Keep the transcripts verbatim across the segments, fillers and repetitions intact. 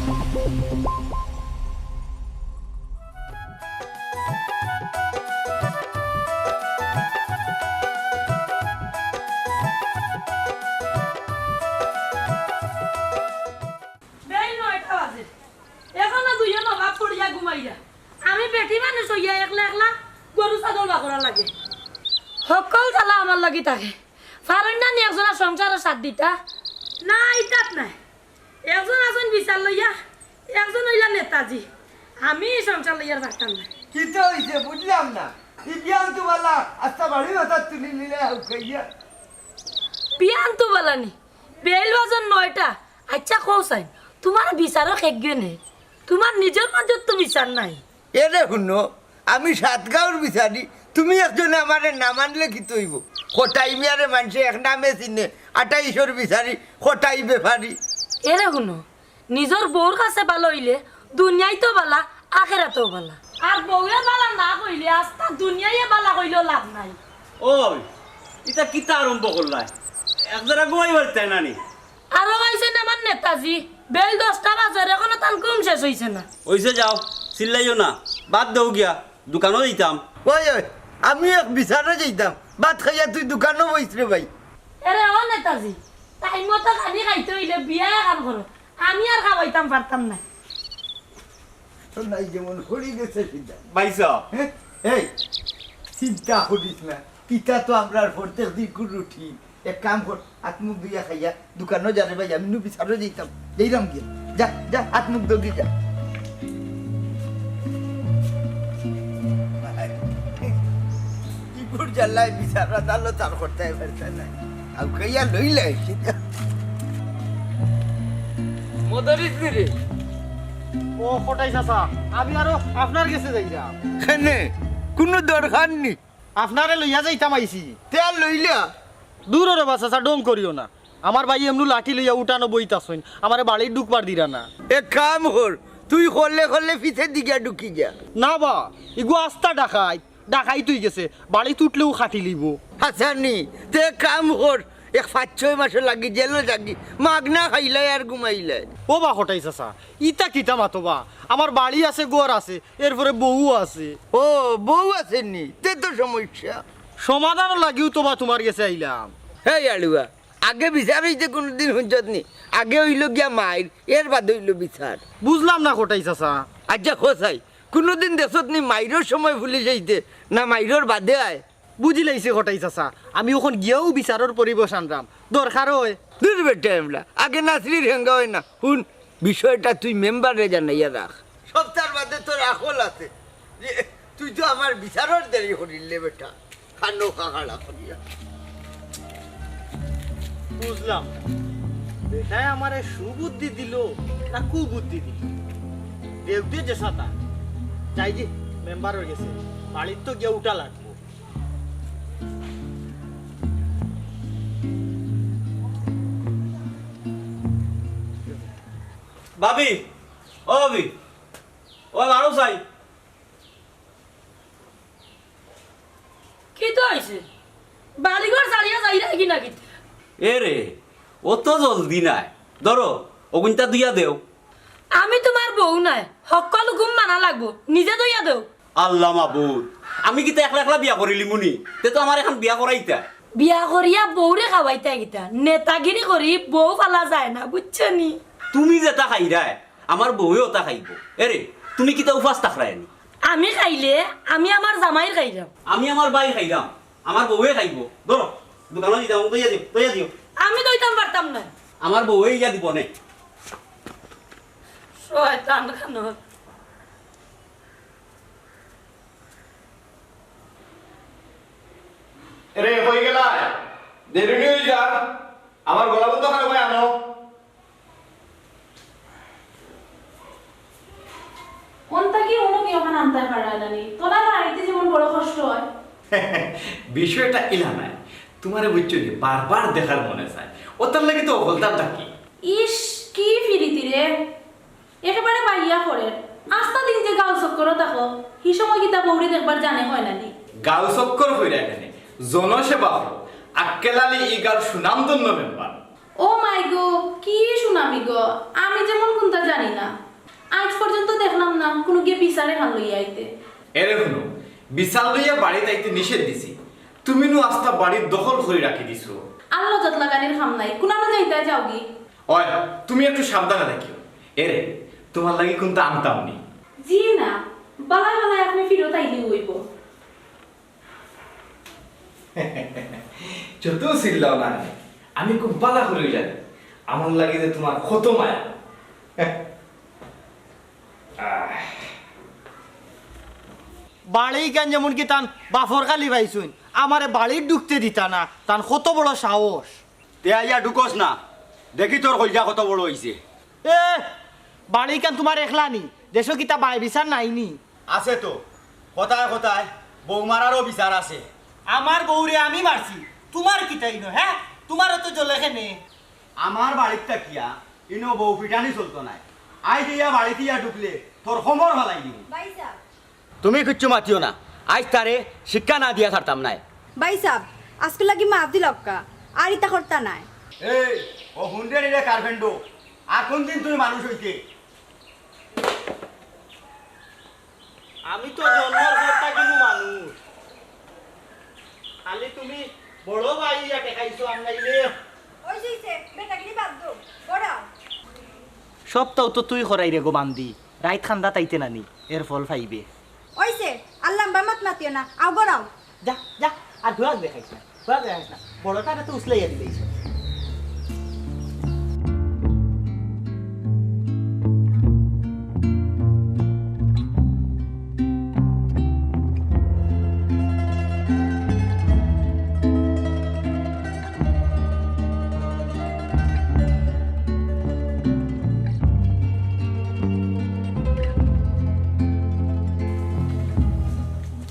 বেইল নয়টা বাজে, এখনো দুইও নবাব পড়িয়া ঘুমাইরা। আমি বেটি মানুষ অইয়া একলা একলা গরু ছাগল বাকরা লাগে। হক্কল জ্বালা আমার লাগি থাকে। পারইন না নি একজনর সংসারো সাথ দিতা? না, ইতাত নাই। একজন আছইন বিচার লইয়া, একজন অইলা নেতাজি। আমি ই সংসার লইয়ার পারতাম না। কিতা অইছে বুঝলাম না। ই বিয়ান তো বালা, আস্তা বাড়ি হঠাৎ তুলি নিলে হাউকাইয়া। বিয়ান তো বালা নি? বেইল বাজর নয়টা। আইচ্ছা কও চাইন, তুমার বিচারো খেগিয়ে নে? তুমার নিজর মাজর তো বিচার নাই। এরে হুনো, আমি সাত গাঁওর বিচারি, তুমি একজনে আমারে না মানলে কিতা অইবো? কটাই মিয়ারে মানষে এক নামে চিনে, আটাইশর বিচারি, কটাই বেপারি। এরে হুনো, নিজর বউর কাছে বালা অইলে দুনিয়াইতো বালা, আখেরাতেও বালা। আর বউয়ে বালা না কইলে আস্তা দুনিয়াইয়ে বালা কইলেও লাভ নাই। ওই, ইতা কিতা আরম্ভ করলায়? একজরা ঘুমাইবার চায় না নি? আরো আইছইন আমার নেতাজি, বেইল দশটা বাজর, এখনো তান ঘুম শেষ অইছে না। অইছে যাও, চিল্লাইও না, বাদ দেও গিয়া, দুকানো যাইতাম। ওই, ওই, আমি এক বিচারো যাইতাম, ভাত খাইয়া তুই দুকানো বইস রে ভাই। এরে ও নেতাজি, টাইম মতো খানি খাইতে অইলে বিয়া এখান করো, আমি আর খাওয়াইতাম পারতাম না। তো নাই যেমন হরি গেছে সিদ্ধা। বাইসা। হ্যাঁ? এই, চিন্তা করিস না, ইতা তো আমরার প্রত্যেক দিন রুটিন। এক কাম কর, আত মুখ ধুইয়া খাইয়া দুকানো যা রে ভাই, আমি নু বিচারো যাইতাম, যাইরাম গিয়া। যা, যা, আত মুখ ধুবি যা। ইগুর জ্বালায় বিচার আদালত আর করতে পারছে না। আউ খাইয়া লইলে সিদ্ধা। মদরিস নি রে? ও কটাই চাচা, আমি আরো আপনার গেছে যাইরাম। কেনে? কুনু দরকার নি। আপনারে লইয়া যাইতাম আইছি। তে আর লইলা? দূর রে বা চাচা, ঢং করিও না। আমার ভাই এমনু লাঠি লইয়া উঠানো বইতাছইন, আমারে বাড়িত ঢুকবার দিরা না। এক কাম কর, তুই করলে করলে পিছে দিকে ঢুকি যা। না বা, ইগু আস্তা ডাকাইত। ডাকাইত অইগেছে, বাড়িত উঠলেউ খাটি লিবো। হাছানি, তে কাম কর, এক পাঁচ ছয় মাসর লাগি জেলো যাগি, মাগনা খাইলাই আর ঘুমাইলাই। ও বা কটাই চাচা, ইতা কিতা মাতো বা? আমার বাড়ি আছে, ঘর আছে, এরপরে বউ আছে। ও, বউ আছে নি? তে তো সমস্যা। সমাধানর লাগিউ তো বা তুমার গেছে আইলাম। হে আলুয়া, আগে বিচার অইতে কুনুদিন হুনছত নি? আগে অইলো গিয়া মাইর, এর বাদে অইলো বিচার। বুঝলাম না কটাই চাচা। আইচ্ছা, কও চাই, কুনুদিন দেখছত নি মাইরর সময় পুলিশ আইতে, না মাইরর বাদে আয়? বুঝিলাইছি কটাই চাচা, আমি অখন গিয়াউ বিচারর পরিবেশ আনরাম, দরকার অয়। দূর বেটা এমলা, আগে নাসরির হেঙ্গা অয় না। হুন, বিষয়টা তুই মেম্বাররে জানাইয়া রাখ। সপ্তার বাদে তোর আখল আছে। যে তুই তো আমার বিচারর দেরি করিলে বেটা, কানো কাকাড়া করিয়া। বুঝলাম না, বেটায় আমারে সুবুদ্ধি দিলো না কুবুদ্ধি দিলো। দেউতে যে সাতা, যাইগি, মেম্বারর গেছে, বাড়িত তো গিয়া উঠা লাগবো। ভাবি, ও ভাবি, ও বারো চাই। কিতা অইছে? বাড়িঘর ছাড়িয়া যাইরায় কি না কিতা? এরে, অত জলদি নায়। ধরো, অগুইনতা ধুইয়া দেও। আমি তুমার বউ নায়, হক্কল হুকুম মানা লাগবো, নিজে ধুইয়া দেও। আল্লা মাবুদ, আমি কিতা একলা একলা বিয়া করিলিমু নি? তে তো আমারে এখান বিয়া করাইতা। বিয়া করিয়া বউরে খাওয়াইতা কিতা? নেতাগিরি করি বউ ফালা যায় না, বুঝছো নি? তুমি যেতা খাইরায়, আমার বউয়ে অতা খাইবো। এরে, তুমি কিতা উপাস থাকরায় নি? আমি খাইলে আমি আমার জামাইর খাইরাম। আমি আমার ভাইর খাইরাম, আমার বউয়ে খাইবো। ধরো, দুকানো দিতাম, দইয়া দিও, দইয়া দিও। আমি দইতাম পারতাম না। আমার বউয়ে ইয়া দিবো নে। শয়তান খানোর। এরে, কই গেলায়? দেরি অই যার। আমার গলা বন্ধ খারাপ অয় আনো। অন্তা কি অনো কি অখান আনতায় পারায় না নি? তোলার আইতে যেমন বড় কষ্ট অয়। বিষয়টা ইলা নায়। তুমারে বুঝছো নি, বারবার দেখার মনে চায়। অতার লাগি তো অকলতা থাকি। ইস, কি ফিরিতি রে। একেবারে বাইয়া করের। আস্তা দিন যে গাঁও চক্করো থাকো, হি সময় কিতা বউরে দেখবার জানে অয় না নি? গাঁও চক্কর কইরা কেনে? জনসেবা করো। আক্কেল আলী ই গাঁওর সুনামধন্য মেম্বার। ও মাই গো, কি সুনামি গো? আমি যেমন কুন্তা জানি না। কুনুগিয়ে বিচার এখান লইয়া আইতে। এরে হুনো, বিচার লইয়া বাড়িত আইতে নিষেধ দিছি। তুমি নু আস্তা বাড়ির দখল করি রাখি দিছো। আর লজত লাগানির কাম নাই, কুনানো যাইতায় যাওগি। অয়, তুমি একটু সাবধানে থাকিও। এরে, তুমার লাগি কুন্তা আনতাম নি। জি না, বালায় বালায় আপনে ফিরত আইলেউ অইবো। যত চিল্লাও না কেনে, আমি খুব বালা করি জানি আমার লাগি যে তুমার কত মায়া। আহ। বাড়ি কেন যেমন কি তান বাফর খালি পাইছুন, আমারে বাড়িত ঢুকতে দিতা না, তান কত বড় সাহস। তে আইয়া ঢুকস না, দেখি তোর কইজা কত বড় অইছে। এ, বাড়ি কেন তুমার একলা নি? দেশো কিতা বায় বিচার নাই নি? আছে তো, কথায় কথায় বউ মারারও বিচার আছে। আমার বউরে আমি মারছি, তুমার কিতা ইনো, হে? তুমারও তো জ্বলে কেনে। আমার বাড়িত থাকিয়া ইনো বউ পিটানি চলতো নায়। আইজ ইয়া বাড়িত ইয়া ঢুকলে তোর কমর ফালাই দিমু। ভাইসাব। তুমি কিচ্ছু মাতিও না, আইজ তারে শিক্ষা না দিয়া ছাড়তাম নায়। ভাইসাব, আজকুর লাগি মাফ দিলাউক্কা, আর ইতা করতা নায়। এই, ও হুনরে নিরে কার্পেন্ডো, আর কুনদিন তুমি মানুষ অইতে? আমি তো জন্মর পর থাকিনু মানুষ। খালি তুমি বড় ভাই ইয়া ঠেকাইছো, আর নাইলে অইছে, অইছে, বেটাগিরি বাদ দেও, বড়াও। সবতাউ তো তুই করাইরে গো বান্দি, রাইত কান্দাত আইতে নানি, এর ফল পাইবে। অইছে, আর লাম্বা মাত মাতিও না, আও বড়াও। যা, যা, আর ধোয়া দেখাইস না, ধোয়া দেখাইস না। বড়টারে তো উছলাইয়া দিলেই সব।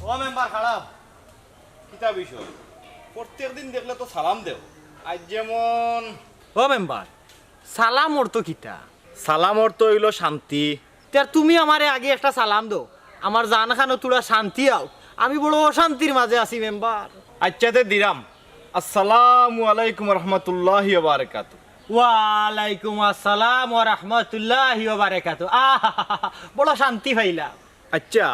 ও মেম্বার, খাড়াও। কিতা বিষয়? প্রত্যেক দিন দেখলে তো সালাম দেও, আইজ যেমন। ও মেম্বার, সালাম অর্থ কিতা? সালাম অর্থ অইলো শান্তি। তে তুমি আমারে আগে একটা সালাম দেও, আমার জান খানো থুড়া শান্তি আউক, আমি বড় অশান্তির মাঝে আছি মেম্বার। আইচ্ছা তে দিরাম। আসসালামু আলাইকুম রহমতুল্লাহি ওয়া বারাকাতু। ওয়ালাইকুম আসসালাম ওয়া রাহমাতুল্লাহি ওয়া বারাকাতু। আহা, বড় শান্তি পাইলাম। আইচ্ছা,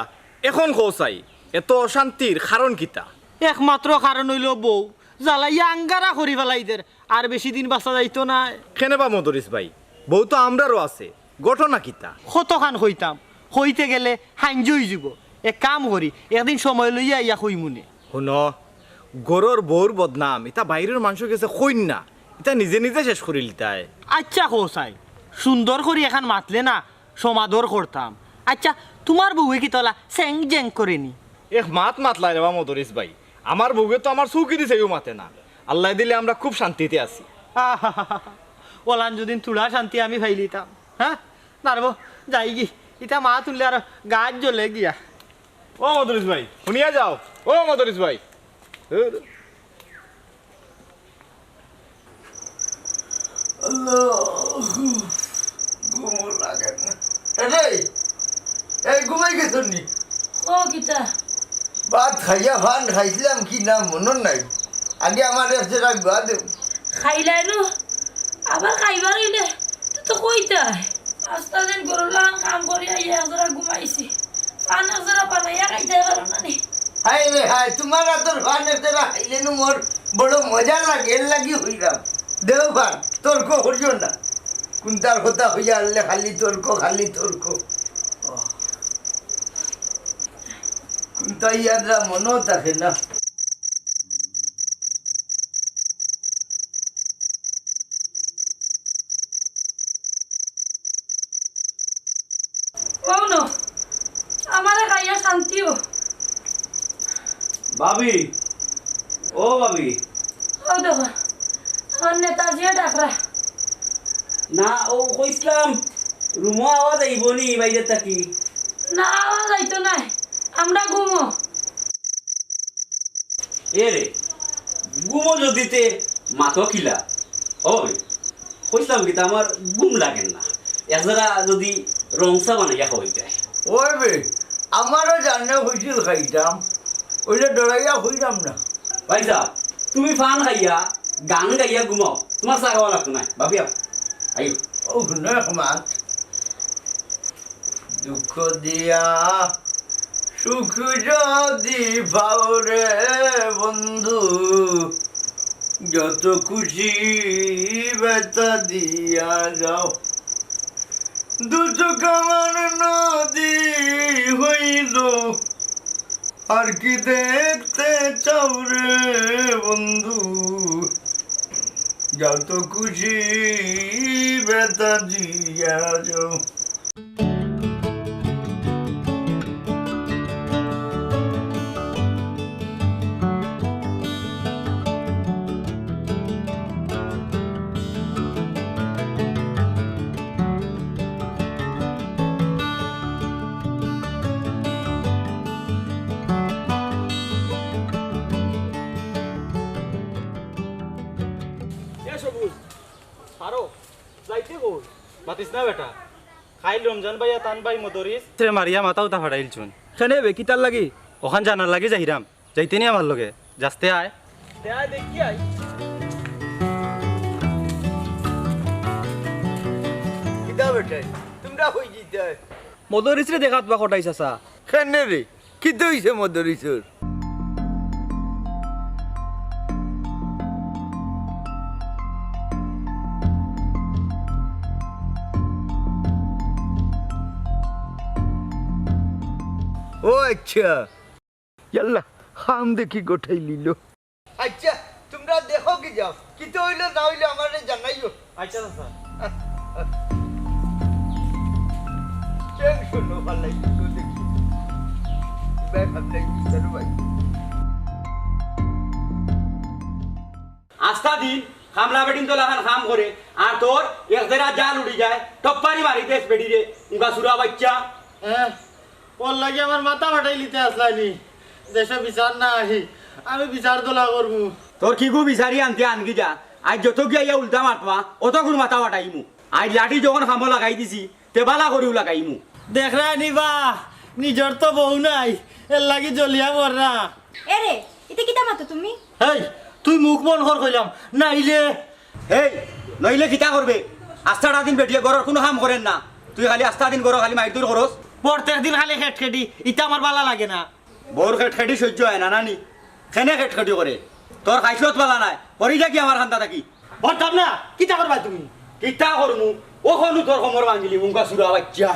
এখন কও চাই, এত অশান্তির কারণ কিতা? একমাত্র কারণ অইলো বউ, জ্বালাইয়া আঙ্গারা করি ফালাইদের, আর বেশি দিন বাঁচা যাইতো নায়। কেনে বা মদরিছ ভাই, বউ তো আমরারও আছে, ঘটনা কিতা? কতখান কইতাম, কইতে গেলে হাইঞ্জ অইযিবো। এক কাম করি, একদিন সময় লইয়া আইয়া কইমুনে। হুনো, ঘরর বউর বদনাম ইতা বাইরর মানষর গেছে কইন না, ইতা নিজে নিজে শেষ করিলিতায়। আইচ্ছা কও চাই, সুন্দর করি এখান মাতলে না, সমাদর করতাম। আইচ্ছা, তুমার বউয়ে কিতা অলা চেং জেং করেনি? এক মাত মাতলায় রে বা মদরিছ ভাই, আমার বউয়ে তো আমার চউখেদি চাইও মাতে না। আল্লায় দিলে আমরা খুব শান্তিতে আছি। আহাহাহা। অলান যুদি থুড়া শান্তি আমি পাইলিতাম, হে? না রে বা, যাইগি। ইতা মাত হুনলে আরো গাত জ্বলে গিয়া। ও মদরিছ ভাই, হুনিয়া যাও। ও মদরিছ ভাই। ধুর। আল্লাহ, ঘুমও লাগে না। এ রে, এই ঘুমাই গেছো নি? ও কিতা? ভাত খাইয়া ফান খাইছিলাম কি না মনো নাই। আগে আমার এক জেরা গুয়া দেও। খাইলায় নু, আবার খাইবার অইলে তো, তো কইতায়। আস্তা দিন গরুর লাখান কাম করিয়া আইয়া এক জেরা ঘুমাইছি। ফান এক জেরা বানাইয়া খাইতায় পারো না নি? হায় রে হায়, তুমার আতর ফান এক জেরা খাইলে নু মোর বড় মজা লাগে, এর লাগি কইরাম। দেও ফান, তর্ক করিও না। কুন্তার কথা কইয়া আনলে খালি তর্ক, খালি তর্ক। কুন্তা ইয়াদরা মনো থাকে না। অউ নু, আমারে খাইয়া শান্তিও। ভাবি, ও ভাবি। অউ দেখো, আমার নেতাজিয়ে ডাকরা। না, অউ কইছলাম, রুমো আওয়াজ আইবো নি বাইরে থাকি? না, আওয়াজ আইতো নায়, আমরা ঘুমো। এ রে, ঘুমো যুদি তে মাতো কিলা? ওই, কইছলাম কিতা, আমার ঘুম লাগের না। এক জেরা যুদি রং চা বানাইয়া খাওয়াইতায়। ওই বে, আমারও জানে কইছিল খাইতাম, অইলে ডরাইয়া কইরাম না। ভাইসাব, তুমি ফান খাইয়া, গান গাইয়া ঘুমাও, তুমার চা খাওয়া লাগতো নায়, ভাবিয়া। আইও। ও, হুনো এক মাত। দুঃখ দিয়া সুখ যদি পাও রে বন্ধু, যত খুশি ব্যথা দিয়া যাও। দু চোখ আমার নদী হইল, আর কি দেখতে চাও রে বন্ধু, যত খুশি ব্যথা দিয়া যাও। এ সবুজ, পারো, যাইতে কই? মাতিস না বেটা। খাইল রমজান ভাইয়া তান ভাই মদরিস রে মারিয়া মাথা উতা ফাটাইলছুন। কেনে বে, কিতার লাগি? অখান জানার লাগি যাইরাম। যাইতে নি আমার লগে? যাস্তে আয়। দে আয়, দেখি আয়। কিতা বেটাই? তুমরা কই যাইতায়? মদরিসরে দেখাত বা কটাই চাচা। কেনে রে? কিতা অইছে মদরিসর? ও আচ্ছা। ইয়াল্লা, কাম দেখি গটাইলিলো। আচ্ছা, তুমরা দেখো কি যাও, কিতা অইলো না অইলো আমারে জানাইও। আচ্ছা, চাচা। টেনশন ও ভালাই দিল দেখি। ভাই, ভাবলাই দিল, ভাই। আস্তা দিন কামলা বেটিন্তর লাখান কাম করে, আর তোর এক জেরা জাল উড়ি যায়, টপ্পারি মারি দেস বেটিরে, উগা সুরা বাইচ্চা। হ্যাঁ, ওর লাগি আমার মাথা ফাটাইলিতে আছলায় নি। দেশো বিচার নাই, আমি বিচার দলা করমু। তোর কিগু বিচারি আনতে আনগি যা, আইজ যত গিয়া ইয়া উল্টা মাতবা, অতগুর মাথা ফাটাইমু। আইজ লাঠি যখন কামো লাগাই দিছি, তে বালা করিউ লাগাইমু। দেখরায় নি বা, নিজর তো বউ নাই, এরলাগি জ্বলিয়া মররা। এরে, ইতা কিতা মাতো তুমি? হেই, তুই মুখ বন্ধ কর কইলাম, নাইলে। হেই, নইলে কিতা করবে? আস্তাটা দিন বেটিয়ে ঘরর কুনু কাম করের না। তুই খালি আস্তা দিন ঘরো খালি মাইরদুর করস। পরতেক দিন খালি খেটখেটি, ইতা আমার বালা লাগে না। বউর খেটখেটি সইজ্য অয় না, নানি? কেনে খেটখেটি করে? তোর খাইছলত বালা নায়, পড়ি যা গি আমার কান্দা থাকি। পড়তাম না, কিতা করবায় তুমি? কিতা করমু? অখনউ তোর কমর ভাঙ্গিলিমু, উগা সুরা বাইচ্চা।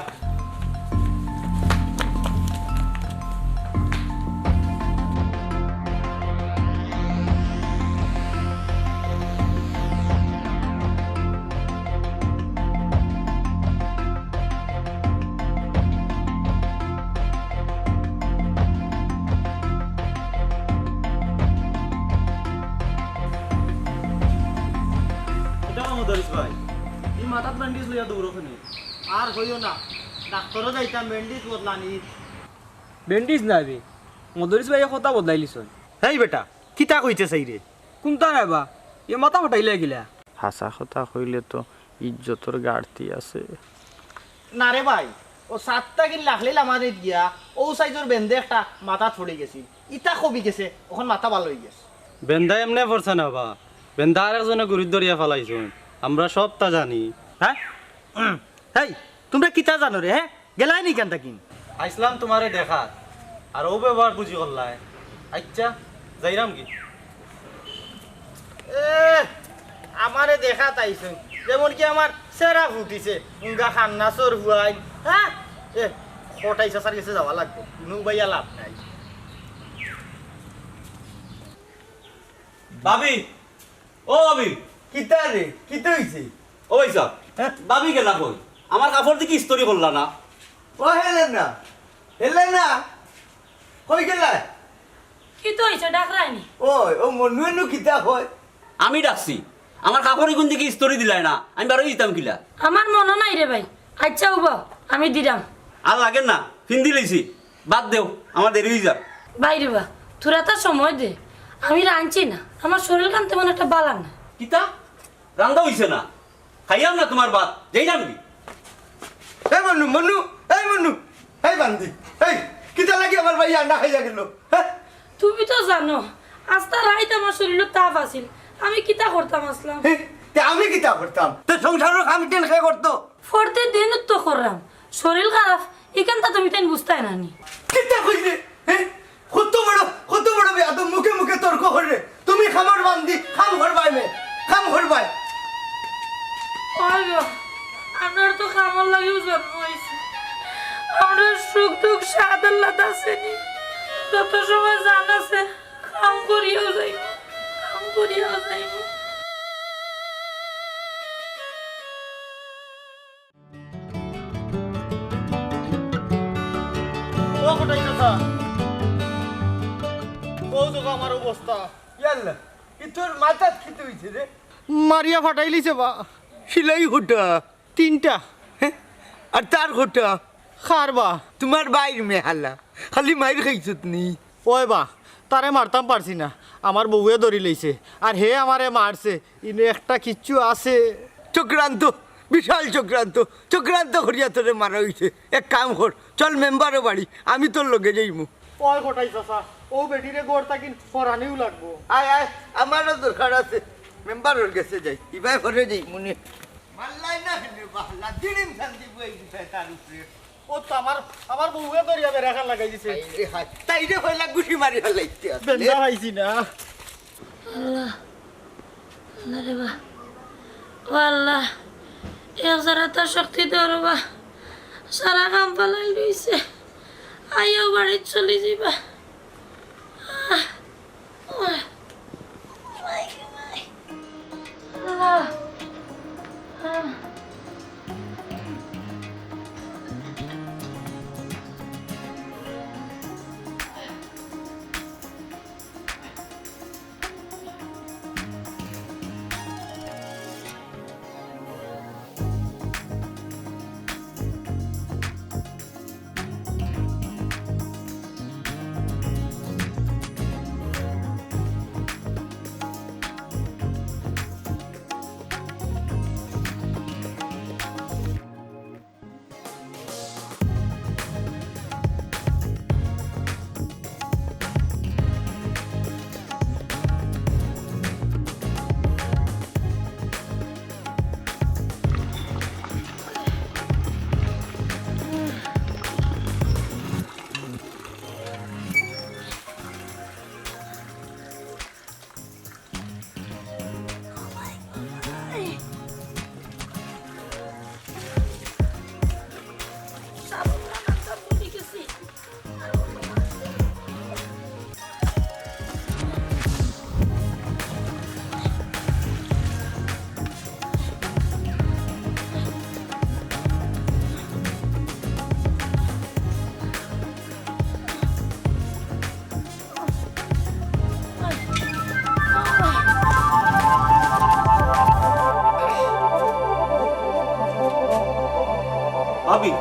কিতা মদরিস ভাই, ই মাথাত ব্যান্ডেজ লইয়া দৌড়ো কেনে? আর কইও না, ডাক্তরো যাইতাম, ব্যান্ডেজ বদলানি। ব্যান্ডেজ না বে, মদরিস ভাইয়ে কথা বদলাইলিছইন। হেই বেটা, কিতা কইতে চাইরে? কুনতা নায় বা, এ মাথা ফাটাইলা কিলা? হাছা কথা কইলে তো ইজ্জতর ঘাটতি আছে। না রে ভাই, অউ সাত তাকিন লাখলে লামানিত গিয়া, অউ সাইজর বেন্দে একটা মাথাত পড়ি গেছিল। ইতা কমি গেছে, অখন মাথা ভালা অইগেছে। বেন্দা এমনে পড়ছে না বা, বেন্দা আরেকজনে গুড়িত ধরিয়া ফালাইছইন, আমরা সবতা জানি। হ্যাঁ? উম, হেই, তুমরা কিতা জানো রে, হ্যাঁ? গেলায় নি কেন তাকিন? আইছলাম তুমারে দেখাত, আর অউ ব্যবহার বুঝি করলায়। আইচ্ছা, যাইরাম গি। এ, আমারে দেখাত আইছইন, যেমন কি আমার চেরা ফুটিছে, উঙ্গা খান্নাসর হুয়াই, হ্যাঁ? এ, কটাই চাচার গেছে যাওয়া লাগবো, কুনু উবাইয়া লাভ নাই। ভাবি, ও ভাবি। কিতা রে? কিতা অইছে? ও ভাইসাব, হ্যাঁ? ভাবি গেলা কই? আমার কাপড় দেখি ইস্ত্রি করলা না। ও হেলেনা, হেলেনা, কই গেলায়? কিতা অইছে, ডাকরায় নি? ওই, ও মনু এনু কিতা কয়? আমি ডাকছি। আমার কাপড় ইগুন দেখি ইস্ত্রি দিলায় না, আমি বারই দিতাম কিলা? আমার মনো নাই রে ভাই। আইচ্ছা, উবা, আমি দিরাম। আর লাগের না, ফিন্দি লইছি। বাদ দেও, আমার দেরি অইযার। ভাই রে বা, থুড়াতা সময় দে, আমি রানছি না, আমার শরীর খান তেমন একটা বালা না। কিতা? রান্দা অইছে না? খাইয়াম না তুমার ভাত, যাইরাম গি। এই মনু, মনু, এই মনু, এই বান্দি, এই কিতা লাগি আমার ভাই আন্ডা খাইয়া গেল, হ্যাঁ? তুমি তো জানো, আস্তা রাইত আমার শরীরো তাপ আছিল, আমি কিতা করতাম আছলাম? হে, তে আমি কিতা করতাম? তে সংসারর কাম ইতেন কে করতো? ফরতে দিন তো কররাম, শরীর খারাপ, ইখানটা তুমি তাইন বুঝতায় না নি? কিতা কইরে? হ্যাঁ? কত বড়, কত বড় বেয়াদব, মুখে মুখে তর্ক করে। তুমি খামর বান্দি, খাম করবায় মে, খাম করবায়। ওই গো, আমরার তো খামর লাগিউ জন্ম অইছে। আমরার সুখ দুঃখ সাধ আল্লাত আছে নি। যত সময় জান আছে, খাম করিয়াউ যাইমু, খাম করিয়াউ যাইমু। ও কটাই চাচা, ও দেখো আমার অবস্থা। ইয়াল্লা, ই তোর মাথাত কিতা অইছে রে? মারিয়া ফাটাইলিছে বা। সিলাই কটা? তিনটা। হে? আর তার কটা? কার বা? তুমার ভাইর মেয়ে হালা। খালি মাইর খাইছত নি? ওই বা, তারে মারতাম পারছি না, আমার বউয়ে ধরিলাইছে, আর হে আমারে মারছে। ইনো একটা কিচ্ছু আছে। চক্রান্ত, বিশাল চক্রান্ত। চক্রান্ত করিয়া তোরে মারা অইছে। এক কাম কর, চল মেম্বারর বাড়ি, আমি তোর লগে যাইমু। ওই কটাই চাচা, ও বেটিরে ঘর থাকি সরানিউ লাগবো। আয়, আয়, আমারও দরকার আছে, মেম্বারর গেছে যাই, ইবায় পরে যাইমু নে। মারলাই না কেনে বাহলা, দিড়িম শান্তি বই দিছে তার উপরে। ও তো আমার, আমার বউয়ে ধরিয়া বেড়া খান লাগাই দিছে। তাইরে হায়, তাইরে পয়লা গুছি মারি ফালাইতে আছে। বেন্দা পাইছি না। আল্লাহ, আল্লাহ রে বা। ও আল্লাহ, এক জারা তার শক্তি দেও রে বা। সারা কাম ফালাই লইছে। আইও বাড়িত চলি যাইবা। আহ। ভাবি।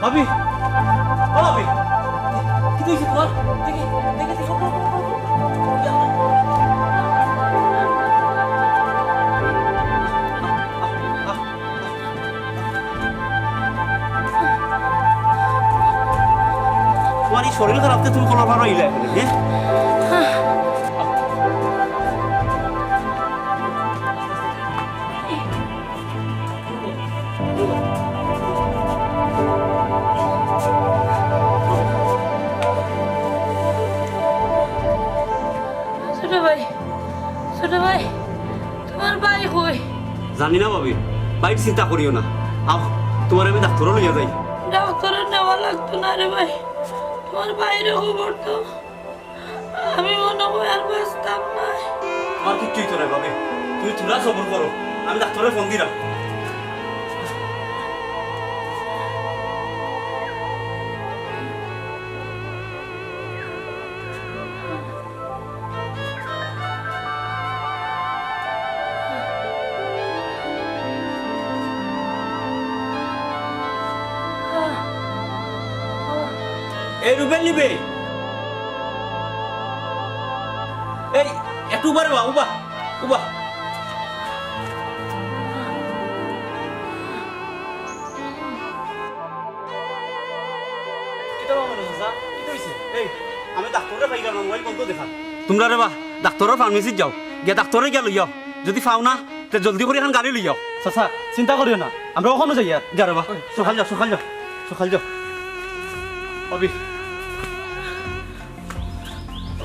ভাবি, ও ভাবি, কিতা অইছে তুমার? দেখি, দেখি, দেখি। তুমার ই শরীর খারাপতে তুমি কুনু পারো ইলা, হ্যাঁ? ছোট ভাই, ছোট ভাই, তুমার ভাই কই? জানি না ভাবি, ভাইর চিন্তা করিও না। আও, তুমারে আমি ডাক্তরো লইয়া যাই। ডাক্তরো নেওয়া লাগতো না রে ভাই, তুমার ভাইরে খবর তো। আমি মনো কয় আর বাঁচতাম নায়। তুমার কিচ্ছু অইতো নায় ভাবি, তুমি থুড়া সবুর করো, আমি ডাক্তররে ফোন দিরাম। এই রুবেল নিবে। এই, একটু উবা রে বা, উবা, উবা। কিতা বা মনে চাচা? কিতা অইছে? এই, আমি ডাক্তররে পাইলাম না, মোবাইল বন্ধ দেখা। তুমরা রে বা, ডাক্তরর ফার্মেসিত যাও। গিয়া ডাক্তরে গিয়া লইয়াও। যুদি পাও না, তে জলদি করি এখান গাড়ি লইয়াও। চাচা, চিন্তা করিও না, আমরা অখনো যাইয়ার। যা রে বা, সকাল যাও, সকাল যাও, সকাল যাও। অবি,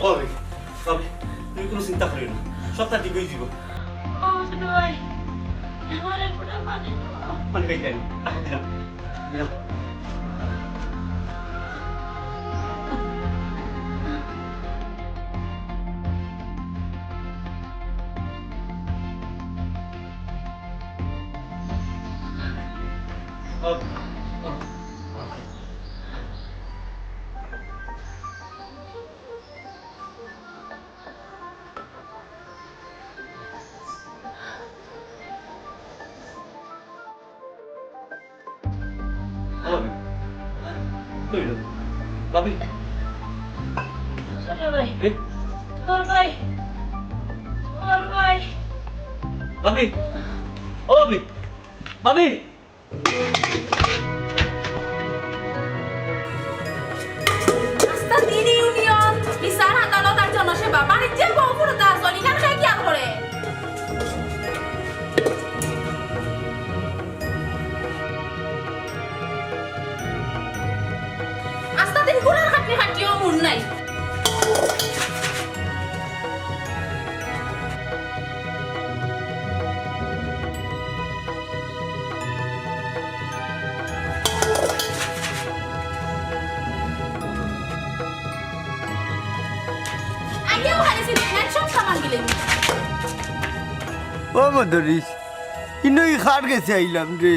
অবি, অবি, তুমি কুনু চিন্তা করিও না, সবটা ঠিক অইযিবো। ও ছোট ভাই, আমারে ফুটা পানি দাও। পানি খাইতে আনি, রাখো দিলাম। ভাবি, কই গেল? ভাবি। ছোট ভাই। এ? তোর ভাই। তোর ভাই। ভাবি। ও ভাবি। ভাবি। আস্তা দিন ইউনিয়ন, বিচার আদালত আর জনসেবা, বাড়িত যে বউ ফুরুতা আছইন, ইখান কে খেয়াল করে? আস্তা দিন ঘুড়ার খাটনি খাটিও মন নাই। আগেও খাইছি, সব সামান দিলে। ও মদরিস, ইনো ই কার গেছে আইলাম রে?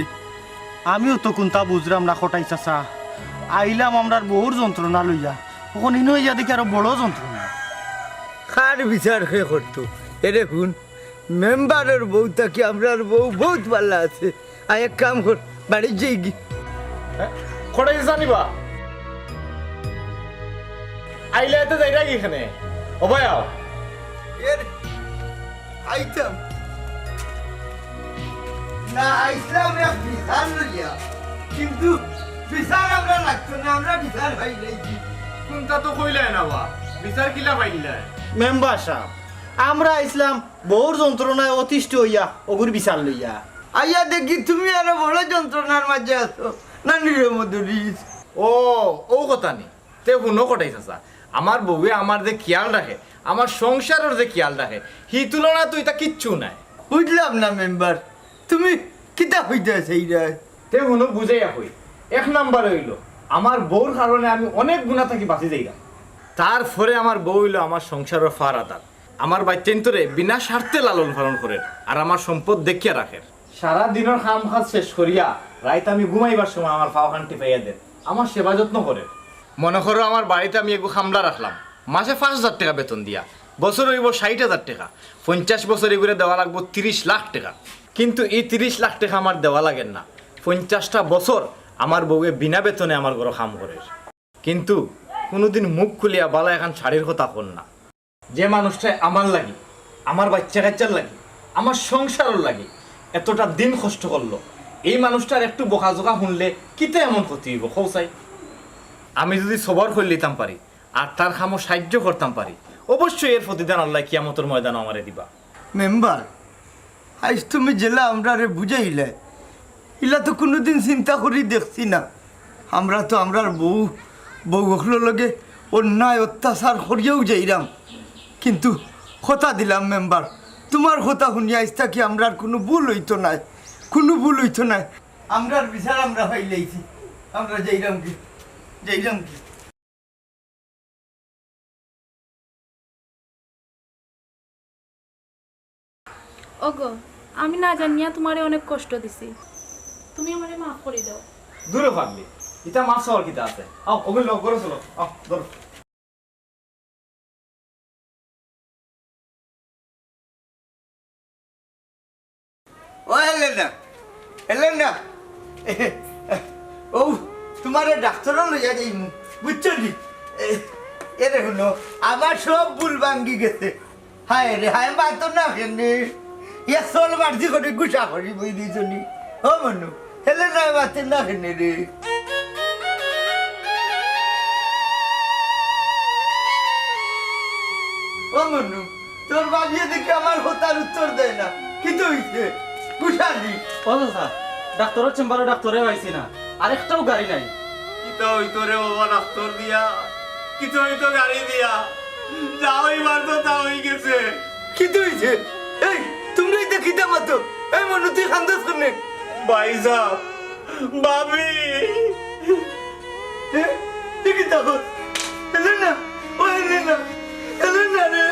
আমিও তো কুন্তা বুঝরাম না কটাই চাচা, আইলাম আমরার বউর যন্ত্রণা লইয়া, অখন ইনো ইয়া দেখি আরো বড় যন্ত্রণা। কার বিচার কে করতো? এরে হুন, মেম্বারর বউ থাকি আমরার বউ বউত ভালা আছে। আয় এক কাম কর, বাড়িত যাইগি। হ্যাঁ? কটাই চাচা নিবা? আইলে এতে যাইরা কি এখানে? ও ভাই আও। এর আইতাম না, আইসলাম এক বিচার লইয়া, কিন্তু বিচার আমরা লাগতো না, আমরা বিচার পাইলাই কি? কুন্তা তো কইলায় না বা, বিচার কিলা পাইলায়? মেম্বার সাব, আমরা আইসলাম বউর যন্ত্রণায় অতিষ্ঠ অইয়া অগুর বিচার লইয়া। আইয়া দেখি তুমি আরো বড় যন্ত্রণার মাঝে আছো, নানি রে মদরিস। ও, ও কথা নি। তে হুনো কটাই চাচা, আমার বউয়ে আমার যে খিয়াল রাখে, আমার সংসারর যে খিয়াল রাখে, হি তুলনা তো ইতা কিচ্ছু নাই। বুঝলাম না মেম্বার, তুমি কিতা কইতায় চাইরায়? তে হুনো বুঝাইয়া কই, এক নাম্বার অইলো, আমার বউর কারণে আমি অনেক গুনা থাকি বাঁচি যাইরাম। তারপরে আমার বউ অইলো আমার সংসারর ফার আদার। আমার বাইচ্চাইন্তরে বিনা স্বার্থে লালন পালন করের, আর আমার সম্পদ দেখিয়া রাখের। সারা দিনর কাম কাজ শেষ করিয়া রাইত আমি ঘুমাইবার সময় আমার পাওখান টিপাইয়া দের, আমার সেবা যত্ন করের। মনো করো আমার বাড়িত আমি এগু কামলা রাখলাম, মাসে পাঁচ হাজার টেকা বেতন দিয়া, বছর অইবো ষাইট হাজার টেকা, পঞ্চাশ বছর এগুরে দেওয়া লাগবো তিরিশ লাখ টেকা। কিন্তু ই তিরিশ লাখ টেকা আমার দেওয়া লাগের না, পঞ্চাশটা বছর আমার বউয়ে বিনা বেতনে আমার ঘরো কাম করের। কিন্তু কুনুদিন মুখ খুলিয়া বালা এখান শাড়ির কথা কর না। যে মানুষটায় আমার লাগি, আমার বাইচ্চা কাইচ্চার লাগি, আমার সংসারর লাগি এতটা দিন কষ্ট করলো, এই মানুষটার একটু বকাঝকা হুনলে কিতা এমন ক্ষতি অইবো, কও চাই? আমি যুদি সবর করিলিতাম পারি, আর তার কামো সাইয্য করতাম পারি, অবশ্যই এর প্রতিদান আল্লায় কিয়ামতর ময়দানো আমারে দিবা। মেম্বার, আইজ তুমি যেলা আমরারে বুঝাইলায়, ইলা তো কুনুদিন চিন্তা করি দেখছি না। আমরা তো আমরার বউ, বউ অকলর লগে অন্যায় অত্যাচার করিয়াউ যাইরাম, কিন্তু কথা দিলাম মেম্বার, তুমার কথা হুনিয়া আইজ থাকি আমরার কুনু ভুল অইতো নায়, কুনু ভুল অইতো নায়। আমরার বিচার আমরা পাইলাইছি, আমরা যাইরাম কি, যাইরাম কি। ওগো, আমি না জানিয়া তুমারে অনেক কষ্ট দিছি, তুমি আমারে মাফ করি দেও। দুরো পাগলি, ইতা মাফ চাওয়ার কিতা আছে? আও, ওগো লও, ঘরো চলো, আও, ধরো। ও হেলেনা, হেলেনা, ও তুমারে ডাক্তরো লইয়া যাইমু, বুঝছো নি? এ, এরে হুনো, আমার সব ভুল ভাঙ্গি গেছে। হায় রে হায়, মাতো না কেনে? ইয়া চল মারছি করে গুসা করি বই দিছনি। ও মনু, হেলেনায় মাতে না কেনে রে? ও মনু, তোর বাবিয়ে দেখি আমার কথার উত্তর দেয় না। কিতা অইছে? গুশানি। ও চাচা, ডাক্তরর চেম্বারো ডাক্তরে পাইছি না, আরেকটাও গাড়ি নাই। কিতা অইতো রে বাবা ডাক্তর দিয়া? কিতা অইতো গাড়ি দিয়া? যা অইবার তো তা অই গেছে। কিতা অইছে? এই, তুমরা ইতা কিতা মাতো? এই মনু, তুই কান্দছ কেনে? ভাইসাব, ভাবি। এ, এ কিতা কর? এলে না, ও এলে না, এলে না রে।